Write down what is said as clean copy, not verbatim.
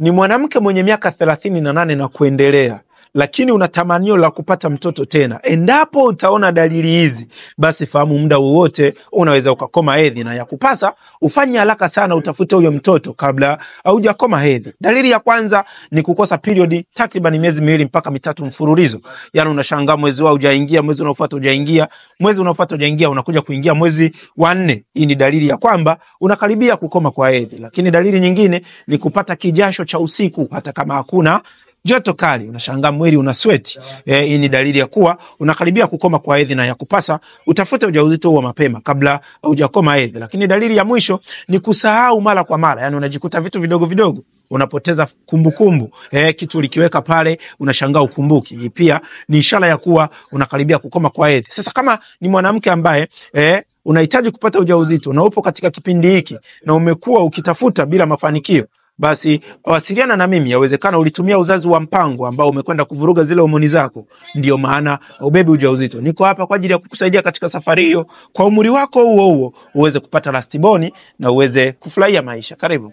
Ni mwanamke mwenye miaka 38 na kuendelea, lakini una tamanio la kupata mtoto tena, endapo utaona dalili hizi, basi fahamu muda wowote unaweza ukakoma hedhi, na yakupasa ufanye haraka sana utafute huyo mtoto kabla haujakoma hedhi. Dalili ya kwanza ni kukosa period takriban miezi 2 mpaka 3 mfululizo. Yani unashangaa mwezi wao hujaingia, mwezi unaofuata hujaingia, mwezi unaofuata hujaingia, unakuja kuingia mwezi wa 4. Hii ni dalili ya kwamba unakaribia kukoma kwa hedhi. Lakini dalili nyingine ni kupata kijasho cha usiku hata kama hakuna joto kali, unashangaa mwili una sweat. Hii ni dalili ya kuwa unakaribia kukoma kwa hedhi na ya kupasa utafute ujauzito huo mapema kabla hujakoma hedhi. Lakini dalili ya mwisho ni kusahau mara kwa mara, yani unajikuta vitu vidogo vidogo unapoteza kumbukumbu. Kitu ulikiweka pale unashangaa ukumbuki. Hii pia ni ishara ya kuwa unakaribia kukoma kwa hedhi. Sasa kama ni mwanamke ambaye unahitaji kupata ujauzito na upo katika kipindi hiki na umekuwa ukitafuta bila mafanikio, basi wasiliana na mimi. Yawezekana ulitumia uzazi wa mpango ambao umekwenda kuvuruga zile homoni zako, ndio maana ubebi ujauzito. Niko hapa kwa ajili ya kukusaidia katika safari hiyo, kwa umri wako huo huo uweze kupata lastiboni na uweze kufurahia maisha. Karibu.